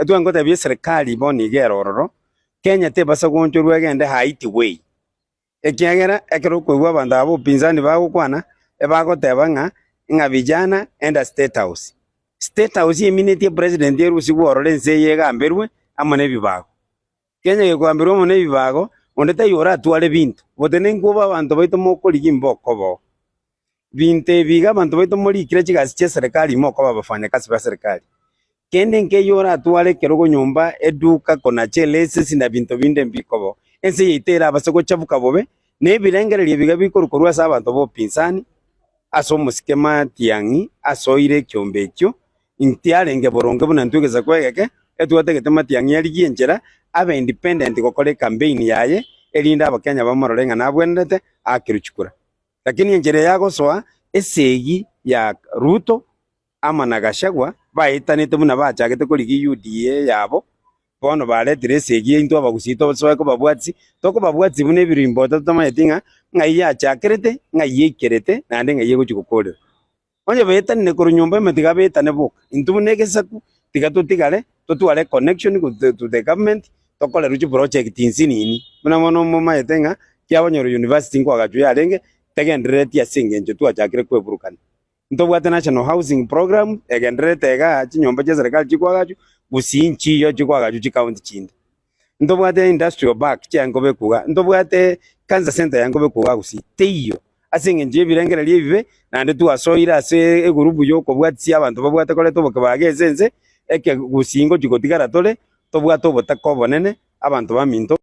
Etware ngotebia eserekari bono iga ere ororo, Kenya tebasa goonchorwa egende Haiti way. Ekiagera ekero okoigwa abanto aba b'upinzani bagokwana, ebagoteba ng'a ng'a vijana enda State House. State House eminetie president erusigwe ororo ense eye egamberwe amo nebibago. Kenya gekogamberwa amo nebibago, onde taiyo oratware binto. Botenenku obo abanto baito mokorigia imbokoba oo. Binto ebi iga abanto baito morikire chigasi chi'eserekari imokoba abafanyakasi ba serikali. Kende nkeyio oratware ekerogo nyomba, eduka, konacha elesesi na binto binde mbikobo. Ense yaito erabase gochabuka bobe, na ebirengererio ebiga bikorwa korwa ase abanto b'opinsani, ase omosike Matiang'i asoire ekiombe ekio, intiarenge boronge buna intwe egesaku egeke, etwatagete Matiang'i arigie enchera abe independent gokora ekampeini yaye, erinde abakenya bamorore ng'a nabwenerete aakerwe chikura. Lakini enchera eye agosoa esegi ya Ruto amo na Gachagua baetanete buna bachagete korigia UDA yabo, bono baretire esegi intwe abagusii tosoe kobabwatisi, tokobabwatisi buna ebirimboto totamanyeti ng'a ng'ai yachakerete, ng'ai yaikerete, naende ng'ai egochia gokorera. Onye baetanire korwa nyomba ime tiga baetane boka, intwe buna egesaku tiga totigare totware econnection to the government tokorerwe chiproject nsinini. Buna bono momanyete ng'a kiabanyora university nkoagachwa yarenge, tegenderereti ase eng'encho twachakire kweburukania. Ntobwate National Housing Program egendererete igaa chinyomba chia serikali chikoagachwa, gusii nchiyo chikoagachwa chicounty chinde. Ntobwate Industrial Park chiankobekwa igaa, ntobwate Cancer Centre yankobekwa igaa gusii, teiyo. Ase eng'encho y'ebirengererio ebibe, naende twasoire ase egurupu y'okobwatisia abanto babwate koreta obokebago ase ense, ekegusii ngochia gotigara tore, tobwate obotaka obonene, abanto baminto.